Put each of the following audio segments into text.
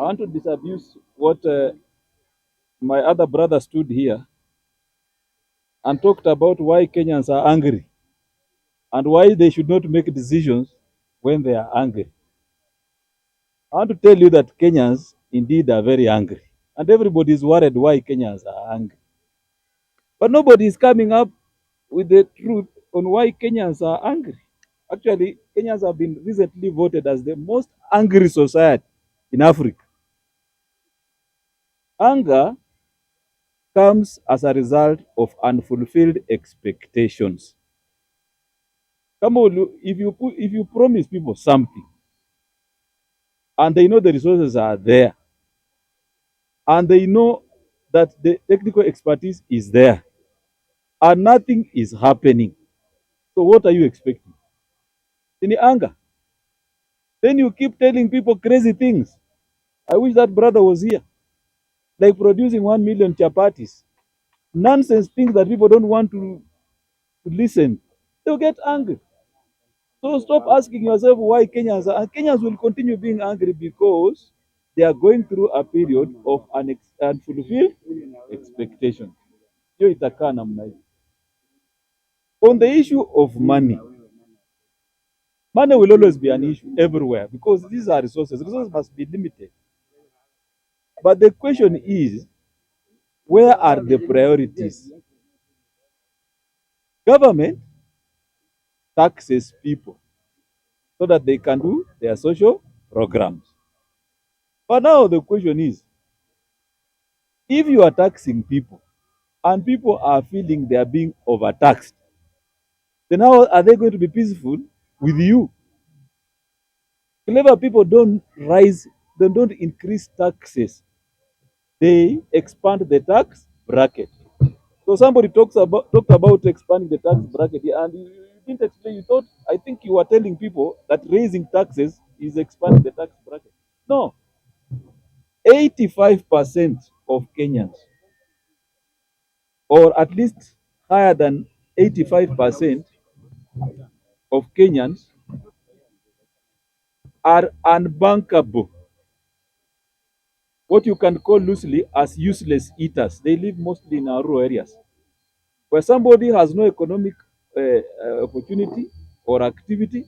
I want to disabuse what my other brother stood here and talked about, why Kenyans are angry and why they should not make decisions when they are angry. I want to tell you that Kenyans indeed are very angry, and everybody is worried why Kenyans are angry. But nobody is coming up with the truth on why Kenyans are angry. Actually, Kenyans have been recently voted as the most angry society in Africa. Anger comes as a result of unfulfilled expectations. Kama if you promise people something and they know the resources are there and they know that the technical expertise is there and nothing is happening, so what are you expecting? Ni anger. Then you keep telling people crazy things. I wish that brother was here. Like producing 1 million chapatis. Nonsense things that people don't want to listen. They'll get angry. So stop asking yourself why Kenyans are, and Kenyans will continue being angry because they are going through a period of unfulfilled expectation. Hiyo itakaa namna hiyo. On the issue of money, money will always be an issue everywhere because these are resources. Resources must be limited. But the question is, where are the priorities? Government taxes people so that they can do their social programs. But now the question is, if you are taxing people and people are feeling they are being overtaxed, then how are they going to be peaceful with you? Clever people don't rise, they don't increase taxes. They expand the tax bracket. So somebody talks about talked about expanding the tax bracket here, and you didn't explain. You thought, I think you were telling people that raising taxes is expanding the tax bracket. No, 85% of Kenyans, or at least higher than 85% of Kenyans, are unbankable. What you can call loosely as useless eaters. They live mostly in our rural areas, where somebody has no economic opportunity or activity,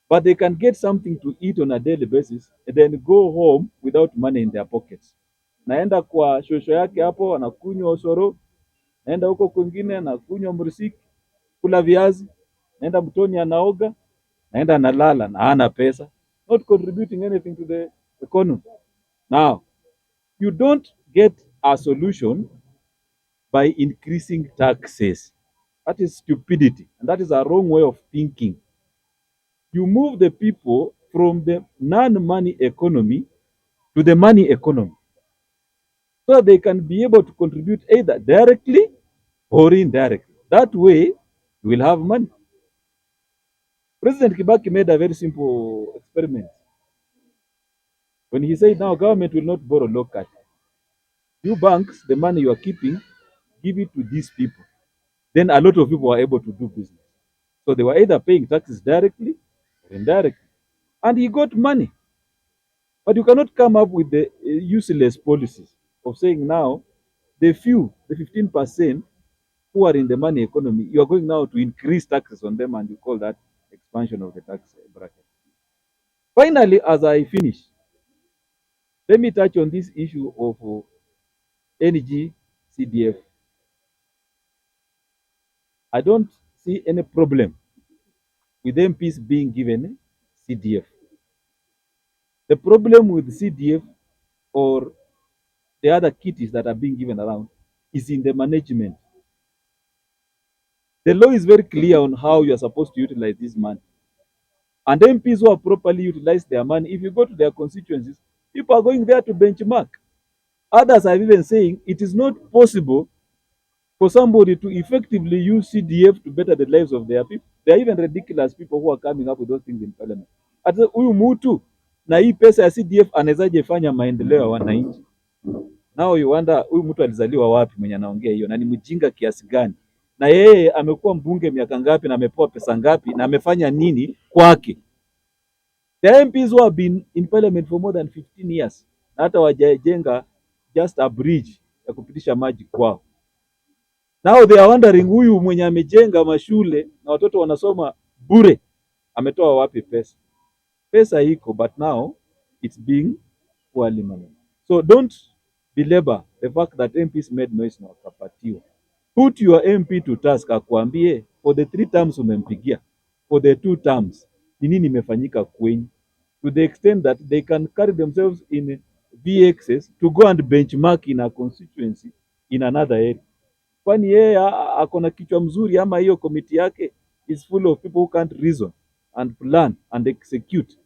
but they can get something to eat on a daily basis and then go home without money in their pockets. Naenda kwa shosho yake hapo anakunywa osoro, naenda huko kwingine anakunywa mursik, kula viazi, naenda mtoni anaoga, naenda analala na hana pesa, not contributing anything to the economy. Now, you don't get a solution by increasing taxes. That is stupidity, and that is a wrong way of thinking. You move the people from the non-money economy to the money economy so that they can be able to contribute either directly or indirectly. That way, you will have money. President Kibaki made a very simple experiment when he said, "Now government will not borrow low cash. You banks, the money you are keeping, give it to these people." Then a lot of people were able to do business. So they were either paying taxes directly or indirectly. And he got money. But you cannot come up with the useless policies of saying now the few, the 15% who are in the money economy, you are going now to increase taxes on them and you call that expansion of the tax bracket. Finally, as I finish, let me touch on this issue of NG CDF. I don't see any problem with MPs being given CDF. The problem with CDF or the other kitties that are being given around is in the management. The law is very clear on how you are supposed to utilize this money. And MPs who have properly utilized their money, if you go to their constituencies, people are going there to benchmark. Others are even saying it is not possible for somebody to effectively use CDF to better the lives of their people. There are even ridiculous people who are coming up with those things in parliament. Ata huyu mtu na hii pesa ya CDF anawezaje fanya maendeleo ya wananchi? Now you wonder, huyu mtu alizaliwa wapi mwenye anaongea hiyo, na ni mjinga kiasi gani? Na yeye amekuwa mbunge miaka ngapi na amepewa pesa ngapi na amefanya nini kwake? The MPs who have been in parliament for more than 15 years na Na hata wajajenga just a bridge ya kupitisha maji kwao. Now they are wondering, huyu mwenye amejenga mashule na watoto wanasoma bure ametoa wapi pesa? Pesa iko, but now it's being poorly managed. So don't belabor the fact that MPs made noise na wakapatiwa. Put your MP to task, akuambie for the three terms umempigia, for the two terms ni nini imefanyika kwenyu, to the extent that they can carry themselves in VXs to go and benchmark in a constituency in another area. Kwani yeye ako na kichwa mzuri ama hiyo committee yake is full of people who can't reason and plan and execute?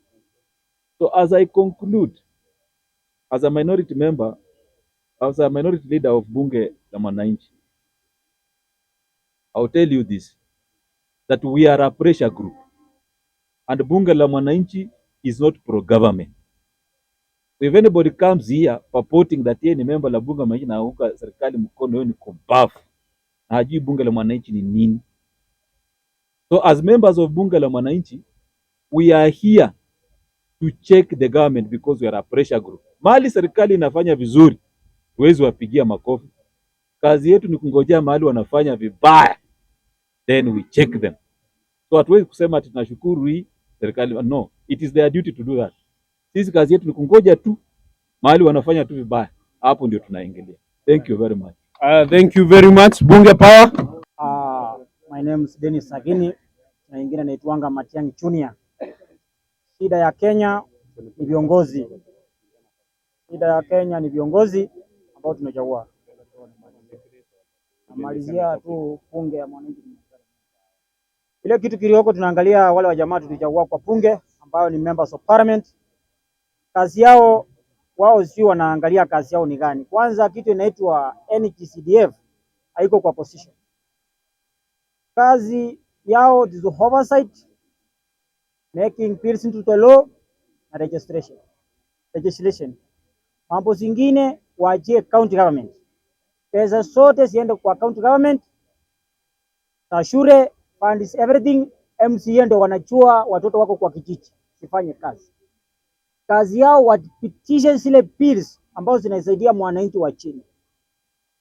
So as I conclude, as a minority member, as a minority leader of Bunge la Mwananchi, I'll tell you this, that we are a pressure group and Bunge la Mwananchi is not pro-government. So if anybody comes here purporting that yeye ni member la Bunge la Mwananchi na anaunga serikali mkono, hiyo ni kumbafu na hajui Bunge la Mwananchi ni nini. So as members of Bunge la Mwananchi, we are here to check the government because we are a pressure group. Mahali serikali inafanya vizuri, huwezi wapigia makofi. Kazi yetu ni kungojea mahali wanafanya vibaya, then we check them. So hatuwezi kusema ati tunashukuru hii serikali. No, it is their duty to do that. Sisi kazi yetu ni kungoja tu mahali wanafanya tu vibaya, hapo ndio tunaingilia. Thank you very much. Thank you very much. Bunge Power. My name is Dennis Sagini na ingine naitwanga Matiang'i Junior. Shida ya Kenya ni viongozi. Shida ya Kenya ni viongozi ambao tumechagua. Namalizia tu Bunge ya Mwananchi. Ile kitu kilioko, tunaangalia wale wa jamaa tulichagua kwa bunge ambao ni members of parliament. Kazi yao wao sio wanaangalia kazi yao ni gani. Kwanza kitu inaitwa NGCDF haiko kwa position. Kazi yao is oversight, making bills into the law na registration. Legislation. Mambo zingine waachie county government. Pesa zote ziende kwa county government, za shule, funds, everything. MCA ndio wanachua watoto wako kwa kijiji, sifanye kazi. Kazi yao wapitishe zile bills ambazo zinasaidia mwananchi wa chini.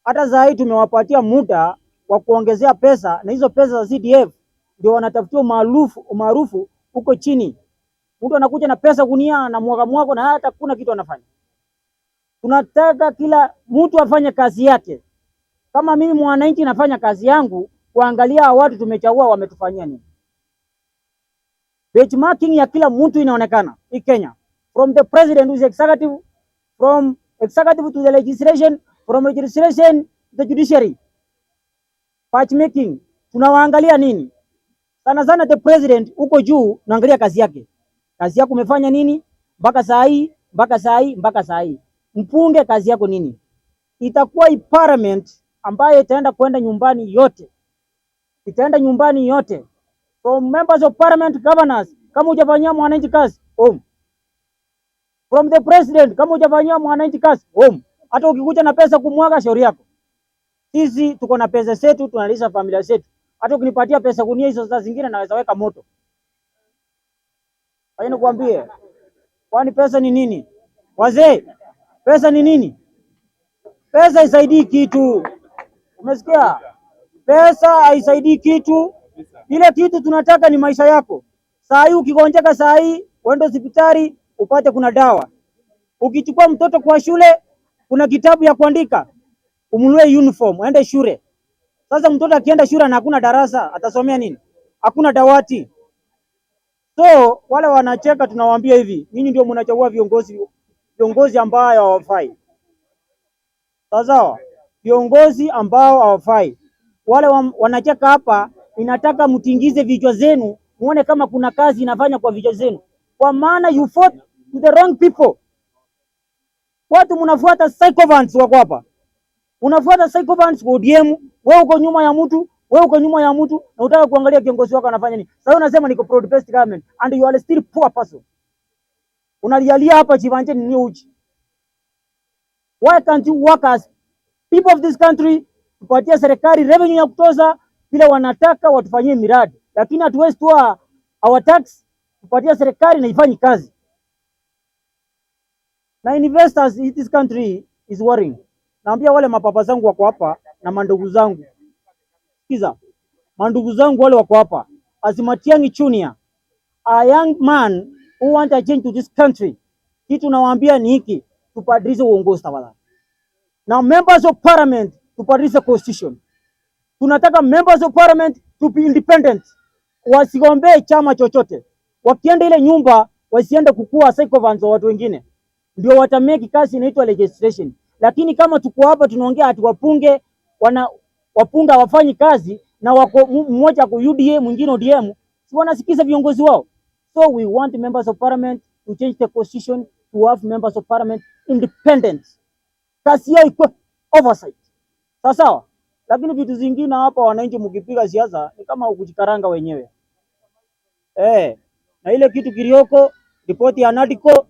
Hata saa hii tumewapatia muda wa kuongezea pesa, na hizo pesa za CDF ndio wanatafutia umaarufu huko chini. Mtu anakuja na pesa gunia na mwaga mwako na hata kuna kitu anafanya. Tunataka kila mtu afanye kazi yake. Kama mimi mwananchi nafanya kazi yangu kuangalia watu tumechagua wametufanyia nini. Benchmarking ya kila mtu inaonekana hii Kenya, from the president who is executive, from executive to the legislation, from legislation to the judiciary. Benchmarking tunawaangalia nini? Sana sana the president huko juu, naangalia kazi yake. Kazi yako umefanya nini mpaka saa hii, mpaka saa hii, mpaka saa hii. Mbunge kazi yako nini? Itakuwa i parliament ambayo itaenda kwenda nyumbani yote, itaenda nyumbani yote, from members of parliament, governors. Kama hujafanyia mwananchi kazi, home. From the president, kama hujafanyia mwananchi kazi, home. Hata ukikuja na pesa kumwaga, shauri yako. Sisi tuko na pesa zetu, tunalisha familia zetu. Hata ukinipatia pesa gunia hizo, saa zingine naweza weka moto. Kwa hiyo nikwambie, kwani pesa ni nini? Wazee, pesa ni nini? Pesa haisaidii kitu. Umesikia? Pesa haisaidii kitu. Ile kitu tunataka ni maisha yako. Saa hii ukigonjeka, saa hii uende hospitali upate kuna dawa. Ukichukua mtoto kwa shule kuna kitabu ya kuandika, umnunue uniform aende shule. Sasa mtoto akienda shule na hakuna darasa atasomea nini? Hakuna dawati. So wale wanacheka, tunawaambia hivi, nyinyi ndio mnachagua viongozi, viongozi ambao hawafai. Sawa, viongozi ambao hawafai. Wale wanacheka hapa, inataka mtingize vichwa zenu, muone kama kuna kazi inafanya kwa vichwa zenu, kwa maana you vote to the wrong people. Watu mnafuata sycophants wako hapa, unafuata sycophants kwa ODM, wewe uko nyuma ya mtu, wewe uko nyuma ya mtu na unataka kuangalia kiongozi wako anafanya nini. Sasa unasema niko broad based government and you are still poor person. Unalialia hapa Chivanje ni uchi. Why can't you work as people of this country? Tupatie serikali revenue ya kutosha vile wanataka watufanyie miradi, lakini hatuwezi toa our tax tupatie serikali na ifanye kazi. Na investors in this country is worrying. Naambia wale mapapa zangu wako hapa na mandugu zangu. Sikiza. Mandugu zangu wale wako hapa. As Matiang'i Junior, a young man who want a change to this country. Kitu nawaambia ni hiki, tubadilishe uongozi tafadhali. Na members of parliament tubadilishe constitution. Tunataka members of parliament to be independent, wasigombee chama chochote. Wakienda ile nyumba wasiende kukua sycophants wa watu wengine, ndio watamake kazi inaitwa legislation. Lakini kama tuko hapa tunaongea ati wapunge wana wapunge hawafanyi kazi na wako mmoja ako UDA, mwingine ODM, si wanasikiza viongozi wao? So we want members of parliament to change the constitution to have members of parliament independent, kazi yao ikuwe oversight. Sawa sawa. Lakini vitu zingine hapa, wananchi mkipiga siasa ni kama kujikaranga wenyewe. Na ile kitu kilioko, ripoti ya NADCO,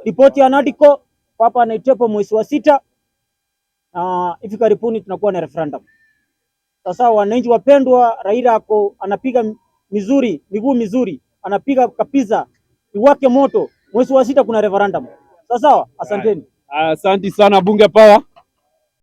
ripoti ya NADCO hapa naitepo mwezi wa 6, na hivi karibuni tunakuwa na referendum. Sasa wananchi wapendwa, Raila ako anapiga mizuri, miguu mizuri, anapiga kabisa, iwake moto. Mwezi wa 6 kuna referendum. Sawa sawa, asanteni. Asante sana, Bunge Power.